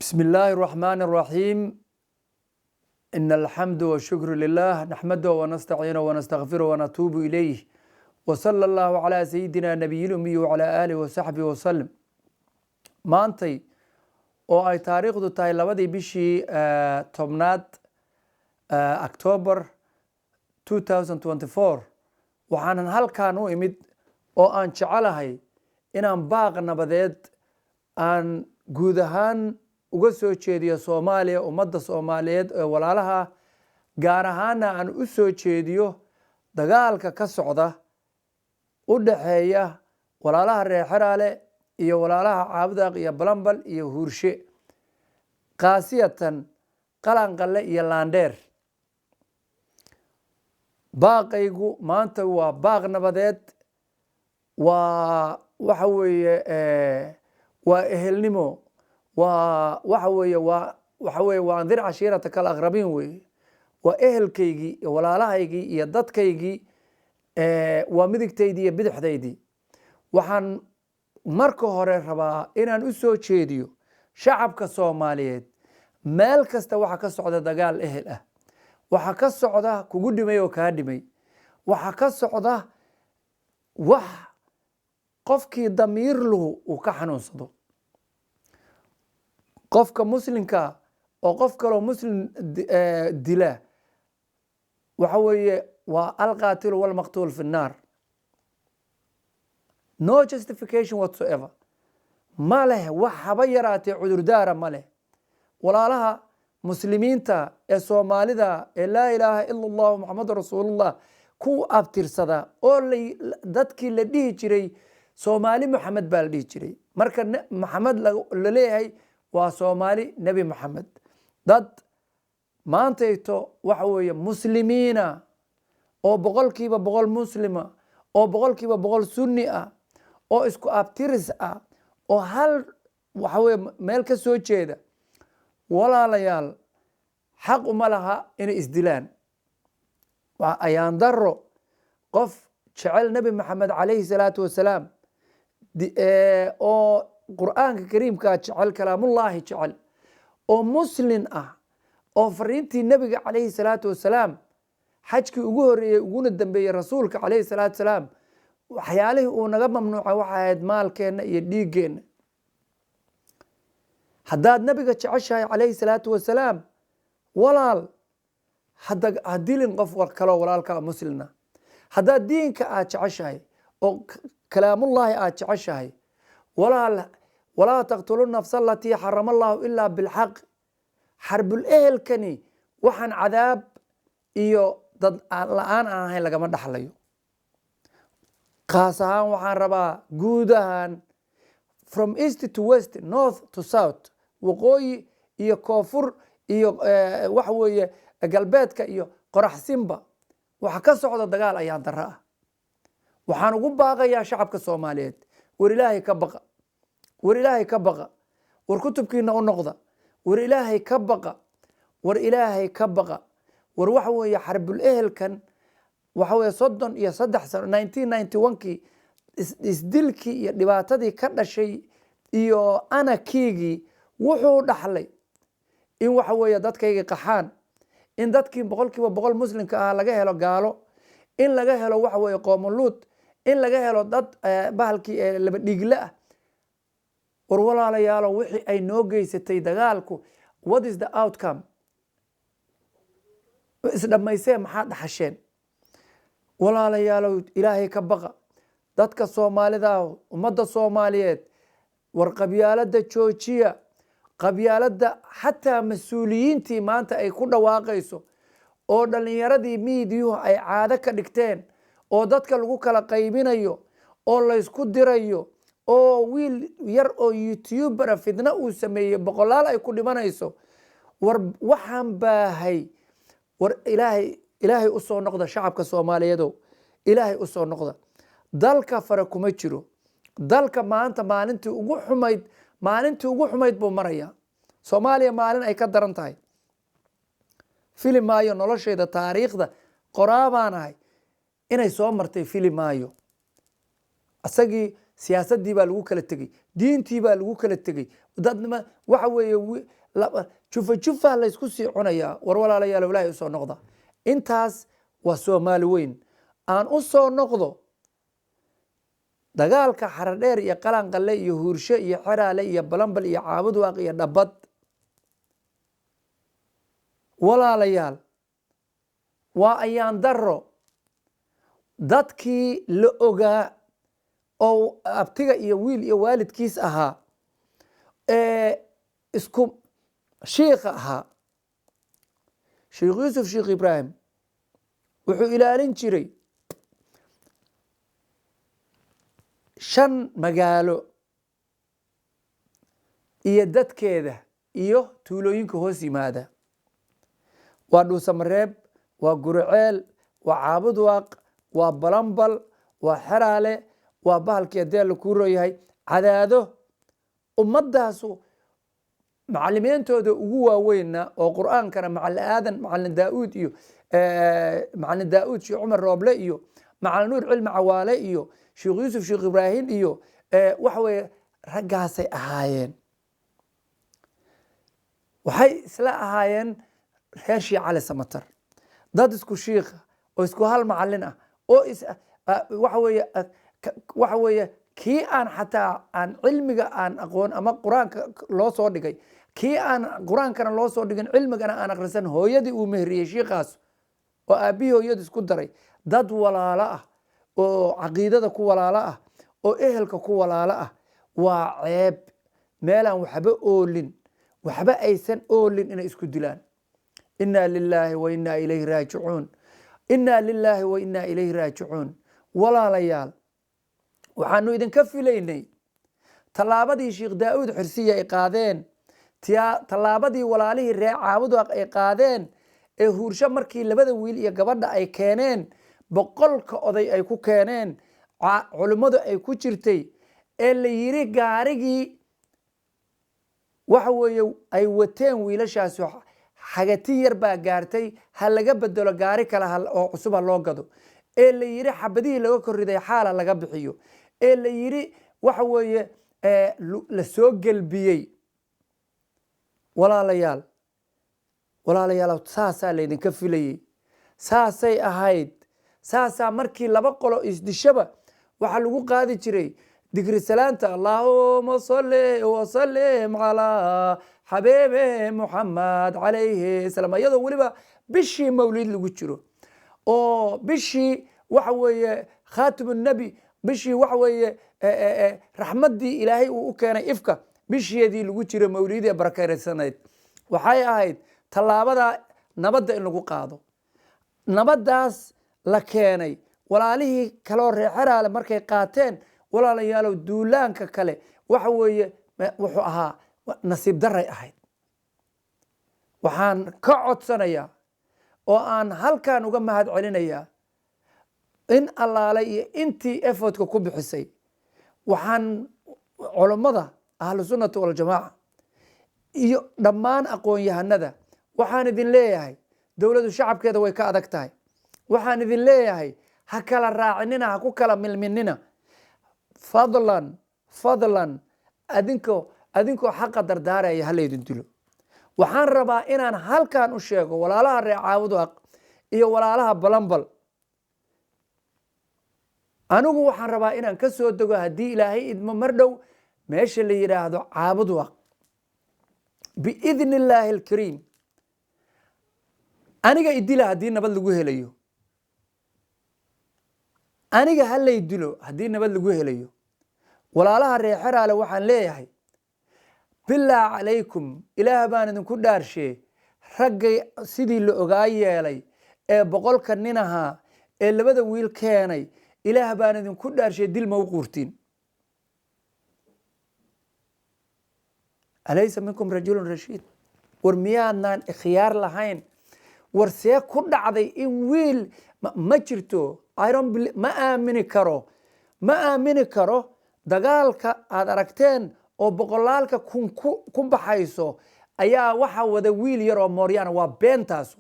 بسم الله الرحمن الرحيم. إن الحمد والشكر لله، نحمده ونستعينه ونستغفره ونتوب إليه، وصلى الله على سيدنا نبي الأمي وعلى آله وصحبه وسلم. Maantay oo ay taariikhdu tahay 2dii bishii 10aad, October 2024, waxaanan halkan u imid oo aan jecelahay inaan baaq nabadeed aan guud ahaan uga soo jeediyo Soomaaliya, ummadda Soomaaliyeed ee walaalaha, gaar ahaana aan u soo jeediyo dagaalka ka socda u dhaxeeya walaalaha reer Xeraale iyo walaalaha Caabudaaq iyo Balambal iyo Huurshe, khaasiyatan Qalanqalle iyo Laandheer. Baaqaygu maanta waa baaq nabadeed. Waa waxa weeye, waa ehelnimo, waa waxa weeye, waa waxa weeye، وأنذر عشيرتك الأقربين weeye. Waa ehelkaygii iyo walaalahaygii iyo dadkaygii, waa midigtaydii iyo bidixdaydii. Waxaan marka hore rabaa inaan u soo jeediyo shacabka Soomaaliyeed meel kasta waxa ka socda dagaal ehel ah, waxa ka socda kugu dhimay oo kaa dhimay, waxa ka socda wax qofkii damiir lahu uu ka xanuunsado. Qofka muslimka oo qof kaloo muslim dila, waxa weeye waa القاتل والمقتول في النار. No justification whatsoever ma leh, wax haba yaraatee cudurdaara ma leh. Walaalaha muslimiinta ee Soomaalida ee لا إله إلا الله محمد رسول الله ku abtirsada oo dadkii la dhihi jiray Soomaali Moxamed baa la dhihi jiray. Marka Maxamed la leeyahay waa Soomaali Nebi Moxamed. Dad maantayto waxa weeye muslimiina oo 100% muslima oo 100% sunni ah oo isku abtiris ah oo hal waxa weye meel ka soo jeeda, walaalayaal, xaq uma laha inay isdilaan. Waa ayaan daro qof jecel Nebi Maxamed عليه الصلاة والسلام oo Qur'aanka Kariimkaa jecel، كلام الله jecel, oo muslin ah, oo fariintii nebiga عليه الصلاة والسلام, xajkii ugu horeeyey uguna dambeeyey rasuulka عليه الصلاة والسلام, waxyaalihii uu naga mamnuucay waxay ahayd maalkeenna iyo dhiiggeenna. Haddaad nebiga jeceshahay عليه الصلاة والسلام, walaal, hadda ha dilin qof kaloo walaalkaa muslina. Haddaad diinka aad jeceshahay oo كلام الله aad jeceshahay, walaal, ولا تقتلوا النفس التي حرم الله إلا بالحق. Xarbul ehelkani waxaan cadaab iyo dad la-aan aan ahayn lagama dhaxlayo. Khaas ahaan waxaan rabaa guud ahaan, from east to west, north to south, waqooyi iyo koonfur iyo waxa weeye galbeedka iyo qoraxsinba, waxa ka socda dagaal ayaan darro ah. Waxaan ugu baaqayaa shacabka Soomaaliyeed: war Ilaahay ka baqa, war Ilaahay ka baqa, war kutubkiina u noqda, war Ilaahay ka baqa, war Ilaahay ka baqa. War waxa weeye xarbul ehelkan waxa weeye 33 sano, 1991kii isdilkii iyo dhibaatadii ka dhashay iyo anakiigii wuxuu dhaxlay in waxa weeye dadkaygii qaxaan, in dadkii 100% muslimka ah laga helo gaalo, in laga helo waxa weeye qoomuluud, in laga helo dad bahalkii laba dhiigle ah. War walaalayaalo, wixii ay noo geysatay dagaalku, what is the outcome? Isdhammaysee maxaad dhaxasheen? Walaalayaalow, Ilaahay ka baqa. Dadka Soomaalida ah, ummadda Soomaaliyeed, war qabyaaladda joojiya. Qabyaaladda xataa mas-uuliyiintii maanta ay ku dhawaaqayso oo dhallinyaradii miidiyuhu ay caado ka dhigteen oo dadka lagu kala qaybinayo oo laysku dirayo oo wiil yar oo YouTuber a fidna uu sameeyey boqolaal ay ku dhimanayso. War waxaan baahay, war Ilaahay, Ilaahay u soo noqda. Shacabka Soomaaliyeedow, Ilaahay u soo noqda. Dalka fare kuma jiro. Dalka maanta maalintii ugu xumayd, maalintii ugu xumayd buu marayaa. Soomaaliya maalin ay ka daran tahay fili maayo. Noloshayda taariikhda qoraa baan ahay, inay soo martay fili maayo. Isagii Siyaasaddii baa lagu kala tegey, diintii baa lagu kala tegey, dadnima waxa weeye jufa jufa laysku sii cunayaa. War walaalayaal, Ilaahay usoo noqda. Intaas waa Soomaali weyn. Aan u soo noqdo dagaalka Xaradheer iyo Qalanqalle iyo Huurshe iyo Xeraale iyo Balambal iyo Caabudwaaq iyo Dhabad. Walaalayaal, waa ayaan daro dadkii la ogaa oo abtiga iyo wiil iyo waalidkiis ahaa ee isku shiikha ahaa. Sheikh Yuusuf Sheikh Ibraahim wuxuu ilaalin jiray 5 magaalo iyo dadkeeda iyo tuulooyinka hoos yimaada. Waa Dhuusamareeb, waa Guriceel, waa Caabudwaaq, waa Balambal, waa Xeraale, waa bahalkii haddii Alla kuu rooyahay Cadaado. Ummadaasu macalimiintooda ugu waaweynna oo Qur'aankana Macalin Aadan, Macalin Daauud iyo Macalin Daauud Sheekh Cumar Rooble iyo Macalin Nuur Cilmi Cawaale iyo Sheekh Yuusuf Sheekh Ibraahim iyo waxa weeye raggaasay ahaayeen. Waxay isla ahaayeen reer Sheekh Cali Samatar, dad isku shiikha oo isku hal macalin ah oo waxa weeye kii aan xataa aan cilmiga aan aqoon ama Qur-aanka loo soo dhigay, kii aan Qur-aankana loo soo dhigin, cilmigana aan akhrisan, hooyadii uu meheriyey shiikaas oo aabbihii hooyadii isku daray. Dad walaalo ah oo caqiidada ku walaalo ah oo ehelka ku walaalo ah. Waa ceeb meelaan waxba oolin, waxba aysan oolin inay isku dilaan. Inaa lilaahi wa inaa ilayhi raajicuun, inaa lilaahi wa inaa ilayhi raajicuun. Walaalayaal, waxaanu idinka filaynay tallaabadii Sheekh Daauud Xirsiya ay qaadeen, tallaabadii walaalihii reer Caabudwaaq ay qaadeen ee Huursho markii labada wiil iyo gabadha ay keeneen, 100ka oday ay ku keeneen, culimmadu ay ku jirtay, ee la yiri gaarigii waxa weeye ay wateen wiilashaasi xagatin yar baa gaartay, ha laga bedelo, gaari kale oo cusub ha loo gado, ee la yiri xabadihii laga korriday xaala laga bixiyo, ee la yiri waxa weeye la soo gelbiyey. Walaalayaal, walaalayaal, saasaa laydinka filayey, saasay ahayd. Saasaa markii laba qolo isdishaba waxaa lagu qaadi jiray digri salaanta, allaahuma salli wasalim calaa xabiibi Muxamed calayhi salaam, iyadoo weliba bishii mawlid lagu jiro oo bishii waxa weeye khaatim nebi, bishii waxa weeye raxmaddii Ilaahay uu u keenay ifka, bisheedii lagu jiro, mawlidii barakaysanayd. Waxay ahayd tallaabada nabadda in lagu qaado. Nabaddaas la keenay, walaalihii kaloo reer Xeraale markay qaateen, walaalayaalow, duulaanka kale waxa weeye wuxuu ahaa nasiib daray ahayd. Waxaan ka codsanayaa oo aan halkan uga mahad celinayaa in allaale iyo intii effortka ku bixisay. Waxaan culummada Ahlu Sunnata Waljamaaca iyo dhammaan aqoon-yahanada waxaan idin leeyahay, dowladdu shacabkeeda way ka adag tahay. Waxaan idin leeyahay, ha kala raacinina, ha ku kala milminina. Fadlan, fadlan, adinkoo xaqa dardaaraya ha laydin dilo. Waxaan rabaa inaan halkan u sheego walaalaha reer Caabudwaaq iyo walaalaha Balambal. Anigu waxaan rabaa inaan ka soo dego, haddii Ilaahay idmo, mar dhow meesha la yidhaahdo Caabudwaaq, biidni Illaahi alkariim. Aniga idila haddii nabad lagu helayo, aniga ha lay dilo haddii nabad lagu helayo. Walaalaha reer Xeraale waxaan leeyahay, bilaa calaykum, Ilaah baan idinku dhaarshee, raggay sidii la ogaa yeelay ee 100ka nin ahaa ee labada wiil keenay, Ilaah baan idinku dhaarshee, dil ma u quurtiin? Alaysa minkum rajulun rashiid? War miyaadnaan ikhyaar lahayn? War see ku dhacday in wiil ma jirto? Ma aamini karo, ma aamini karo. Dagaalka aad aragteen oo boqolaalka kun ku baxayso ayaa waxaa wada wiil yar oo mooryaana. Waa beentaasu.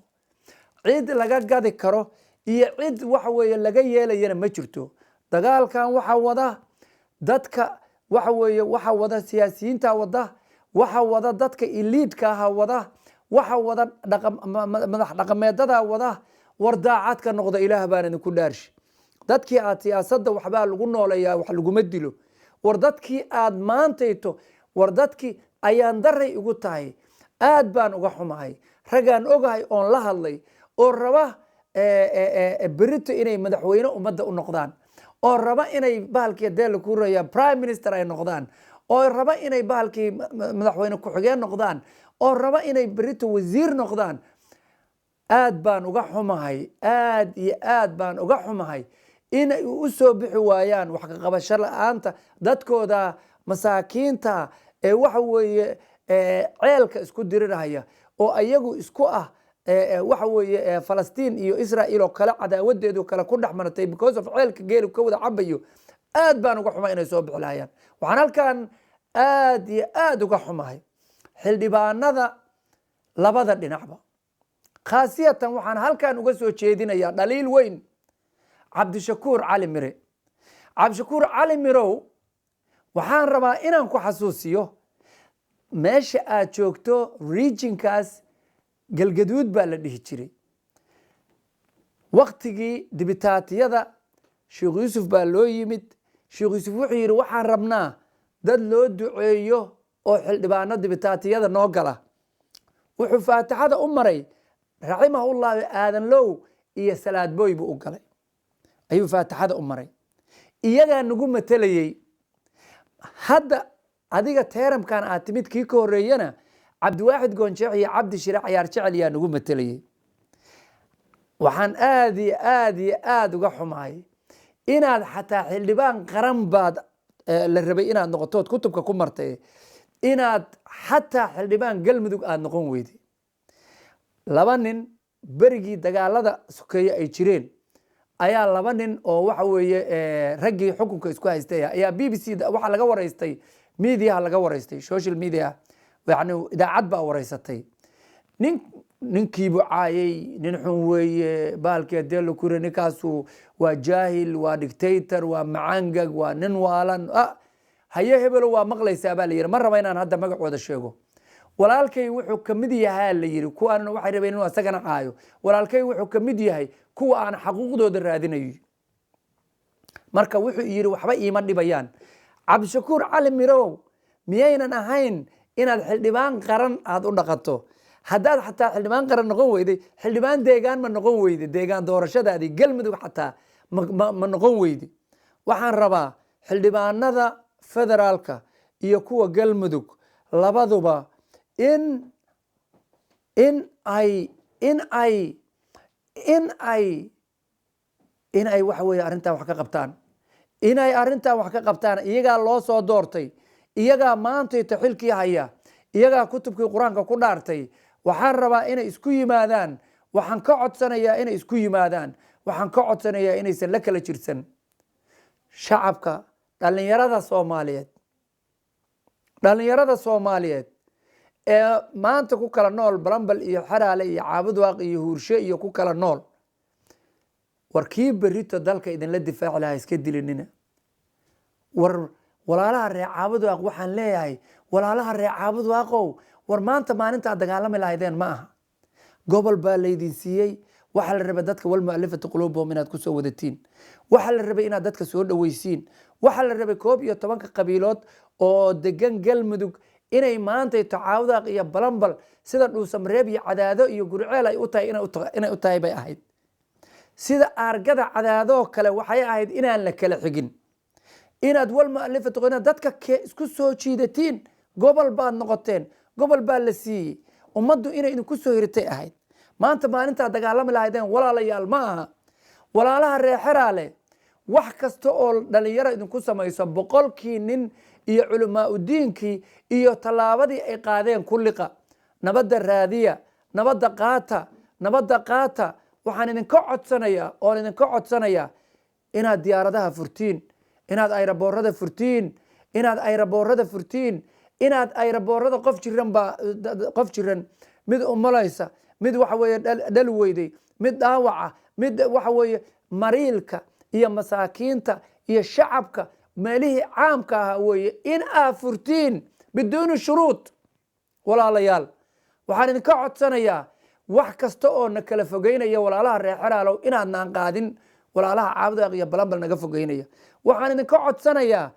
Cid laga gadi karo iyo cid waxa weeye laga yeelayana ma jirto. Dagaalkan waxaa wada Dadka waxa weeye waxa wada siyaasiyiinta wada, waxa wada dadka elite-ka aha wada, waxa wada madax dhaqameedada wada. War daacad ka noqda, Ilaah baan idinku dhaarshi. Dadkii aad siyaasadda waxbaa lagu nooleeyaa, wax laguma dilo. War dadkii aad maantayto, war dadkii ayaan daray igu tahay, aad baan uga xumahay. Raggaan ogahay oon la hadlay oo raba berito inay madaxweyne ummadda u noqdaan, oo raba inay bahalkii dee ku raya prime minister ay noqdaan, oo raba inay bahalkii madaxweyne ku-xigeen noqdaan, oo raba inay berito wasiir noqdaan. Aad baan uga xumahay, aad iyo aad baan uga xumahay inay u soo bixi waayaan wax ka qabasho la-aanta dadkooda masaakiinta ee waxa weeye ceelka isku dirirhaya, oo ayagu isku ah waxa weeye Falastiin iyo Israel oo kale, cadaawadeedu kale ku dhex maratay because of ceelka geelu ka wada cabayo. Aad baan uga xumahay inay soo bixi lahayaan. Waxaan halkan aad iyo aad uga xumahay xildhibaanada labada dhinacba. Khaasiyatan waxaan halkan uga soo jeedinayaa dhaliil weyn Cabdishakuur Cali Mire. Cabdishakuur Cali Mirow, waxaan rabaa inaan ku xasuusiyo meesha aad joogto, regionkaas Galgaduud baa la dhihi jiray. Waktigii dibitaatiyada Sheekh Yuusuf baa loo yimid. Sheekh Yuusuf wuxuu yidhi, "Waxaan rabnaa dad loo duceeyo oo xildhibaano dibitaatiyada noo gala." Wuxuu faatixada u maray, raximahullaahi, Aadan Low iyo Salaadboy buu u galay, ayuu faatixada u maray. Iyagaa nagu matelayey. Hadda adiga term-kan aad timid, kii ka horeeyana Cabdiwaaxid Goonjeex iyo Cabdi Shire Cayaar Jecel yaa nagu matelayey. Waxaan aad iyo aad iyo aada uga xumahay inaad xataa xildhibaan qaran baad la rabay inaad noqotood kutubka ku martay, inaad xataa xildhibaan Galmudug aada noqon weyday. Laba nin berigii dagaalada sokeeye ay jireen ayaa laba nin oo waxa weeye raggii xukunka isku haystay ayaa BBC waxaa laga waraystay, mediaha laga waraystay, social media, yani idaacad baa waraysatay. Nin ninkiibuu caayay, nin xun weeye, bahalkii hadee la kure, ninkaasu waa jaahil, waa dictator, waa macangag, waa nin waalan. Haye hebelo, waa maqlaysaa baa la yidhi. Ma raba inaan hadda magacooda sheego. Walaalkay wuxuu kamid yahaa la yidhi, kuwaanna waxay rabeen inuu asagana caayo. Walaalkay wuxuu kamid yahay kuwa aan xaquuqdooda raadinayo. Marka wuxuu yidhi, "Waxba iima dhibayaan." Cabdishakuur Cali Mirow, miyaynan ahayn inaad xildhibaan qaran aada u dhaqato? Haddaad xataa xildhibaan qaran noqon weyday, xildhibaan deegaan ma noqon weyday? Deegaan doorashadaadii Galmudug xataa ma noqon weyday? Waxaan rabaa xildhibaanada federaalka iyo kuwa Galmudug labaduba in ay waxa weeye arrintan wax ka qabtaan, inay arrintan wax ka qabtaan. Iyagaa loo soo doortay, iyagaa maantayta xilkii haya, iyagaa kutubkii Qur-aanka ku dhaartay. Waxaan rabaa inay isku yimaadaan. Waxaan ka codsanayaa inay isku yimaadaan. Waxaan ka codsanayaa inaysan la kala jirsan shacabka, dhalinyarada Soomaaliyeed, dhalinyarada Soomaaliyeed ee maanta ku kala nool Balambal iyo Xeraale iyo Caabudwaaq iyo Huurshe iyo ku kala nool. War kii berito dalka idinla difaaci lahaa iska dilinina. War walaalaha reer Caabudwaaq waxaan leeyahay, walaalaha reer Caabudwaaqow, war maanta maalintaad dagaalami lahaydeen ma aha. Gobol baa laydin siiyey. Waxaa la rabay dadka walmualifati quluubuhum inaad kusoo wadatiin. Waxaa la rabay inaad dadka soo dhaweysiin. Waxaa la rabay 11-ka qabiilood oo degan Galmudug inay maantay Caabudwaaq iyo Balambal sida Dhuusamareeb iyo Cadaado iyo Gurceel ay u tahay inay u tahay bay ahayd. Sida aargada Cadaadoo kale waxay ahayd inaan la kala xigin, inaad walmualifati inaad dadka isku soo jiidatiin. Gobol baad noqoteen, gobol baa la siiyey. Ummaddu inay idinku soo hiritay ahayd. Maanta maalintaad dagaalami lahaydeen, walaalayaal, ma aha. Walaalaha reer Xeraale, wax kasta oo dhalinyaro idinku samayso, 100-kii nin iyo culamaa udiinkii iyo tallaabadii ay qaadeen ku liqa. Nabadda raadiya, nabadda qaata, nabadda qaata. Waxaan idinka codsanayaa oon idinka codsanayaa inaad diyaaradaha furtiin, inaad airport-ada furtiin, inaad airport-ada furtiin, inaad airport-ada qof jiran baa, qof jiran, mid umalaysa, mid waxa weeye dhal weyday, mid dhaawaca, mid waxa weeye mariilka iyo masaakiinta iyo shacabka. Meelihii caamka ahaa weeye in aad furtiin biduuni shuruud. Walaalayaal, waxaan idinka codsanayaa wax kasta oo na kala fogeynaya walaalaha reer Xeraalow inaadnaan qaadin. Walaalaha Caabudaaq iyo Balambal naga fogeynaya waxaan idinka codsanayaa.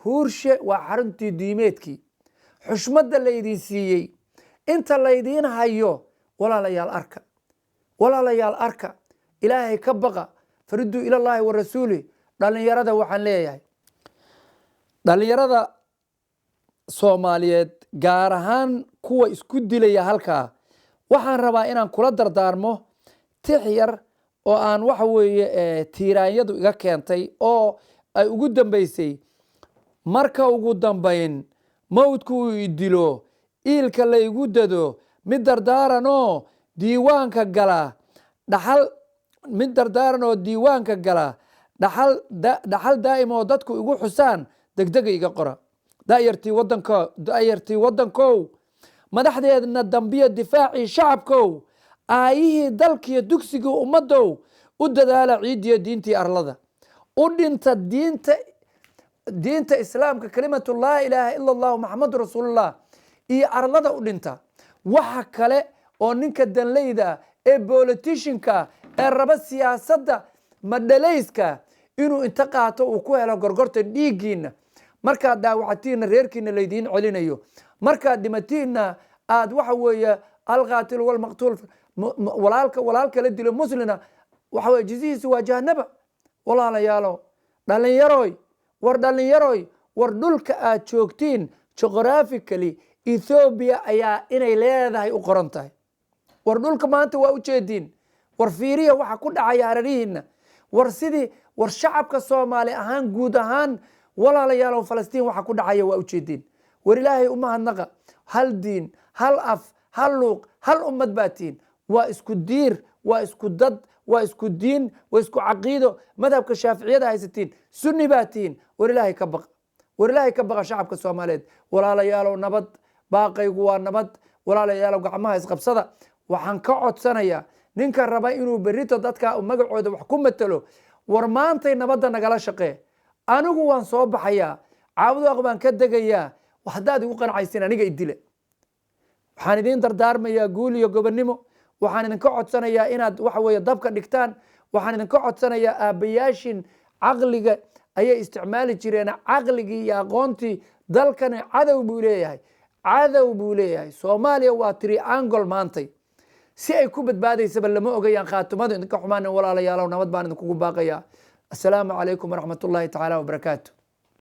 Huurshe waa xaruntii diimeedkii. Xushmadda laydin siiyey inta laydiin hayo, walaalayaal, arka. Walaalayaal, arka. Ilaahay ka baqa. Fariduu ilallaahi wa rasuuli. Dhalinyarada waxaan leeyahay, dhalinyarada Soomaaliyeed, gaar ahaan kuwa isku dilaya halkaa, waxaan rabaa inaan kula dardaarmo tix yar oo aan waxa weeye tiiraanyadu iga keentay oo ay ugu dambeysay: "Marka ugu dambayn mawdku uu idilo, iilka laygu dado, mid dardaaranoo diiwaanka gala dhaxal, mid dardaaran oo diiwaanka gala dhaxal, dhaxal daa'im oo dadku igu xusaan, degdega iga qora." Da'yartii wadanka, da'yartii waddankow, madaxdeedna dambiyo difaacii shacabkow, aayihii dalkiyo dugsigii ummaddow, u dadaala ciiddiyo diintii arlada. U dhinta diinta Islaamka, kalimatu laa ilaaha ila Allahu Maxamadu rasuulullah, iyo arlada u dhinta. Waxa kale oo ninka danleyda ee politicianka ee raba siyaasadda madhalayska inuu inta qaato uu ku helo gorgorta dhiiggiina, markaad daawacatiinna reerkiina laydiin celinayo, markaad dhimatiinna aad waxa weeye alqaatilu walmaqtuul, walaalka walaalka la dilo muslina waxa weye jizihiisu waa jahanaba. Walaalayaalo, dhalinyaroy, war dhalinyaroy, war dhulka aad joogtiin geographically Ethiopia ayaa inay leedahay u qoran tahay. War dhulka maanta waa ujeediin. War fiiriya waxa ku dhacaya hararihiina. War sidii, war shacabka Soomaali ahaan, guud ahaan, walaalayaalow, Falastiin waxa ku dhacaya waa ujeediin. War Ilaahay u mahadnaqa. Hal diin, hal af, hal luuq, hal ummad baa tihiin. Waa isku diir, waa isku dad, waa isku diin, waa isku caqiido. Madhabka Shaaficiyada haysatiin, Sunni baa tihiin. War Ilaahay ka baqa. War Ilaahay ka baqa, shacabka Soomaaliyeed. Walaalayaalow, nabad. Baaqaygu waa nabad. Walaalayaalow, gacmaha isqabsada. Waxaan ka codsanayaa ninka raba inuu berito dadka magacooda wax ku matalo, war maantay nabadda nagala shaqee. Anigu waan soo baxayaa, Caabudaaq baan ka degayaa. Haddaad igu qancaysin, aniga idile. Waxaan idiin dardaarmayaa guul iyo gobonnimo. Waxaan idinka codsanayaa inaad waxa weeye dabka dhigtaan. Waxaan idinka codsanayaa, aabbayaashin caqliga ayay isticmaali jireen, caqligii iyo aqoontii. Dalkani cadow buu leeyahay, cadow buu leeyahay. Soomaaliya waa triangle maantay, si ay ku badbaadaysaba lama ogayaan. Khaatumadu idinka xumaanin. Walaalayaalow, nabad baan idinkugu baaqayaa. Assalaamu calaykum waraxmat ullahi tacaala wabarakaatu.